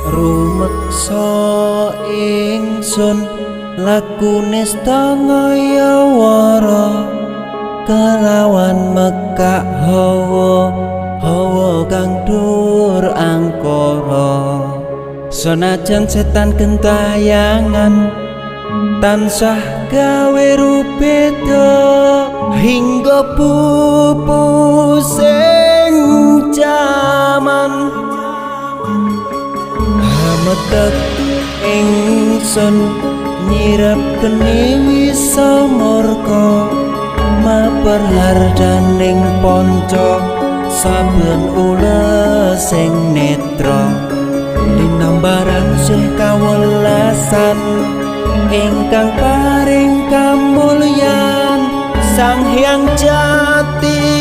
Rumeksa ingsun lakune ngaya wara kelawan mekak hawa hawa kang dur angkara. Senajan setan gentayangan tansah gawe rubeda hingga pupusing jaman. Hametek ingsun nyirep geni wisa murka maper hardaning ponco saben ulesing netra linambaran sih kawelasan ingkang paring kamulyan Sang Hyang Jati.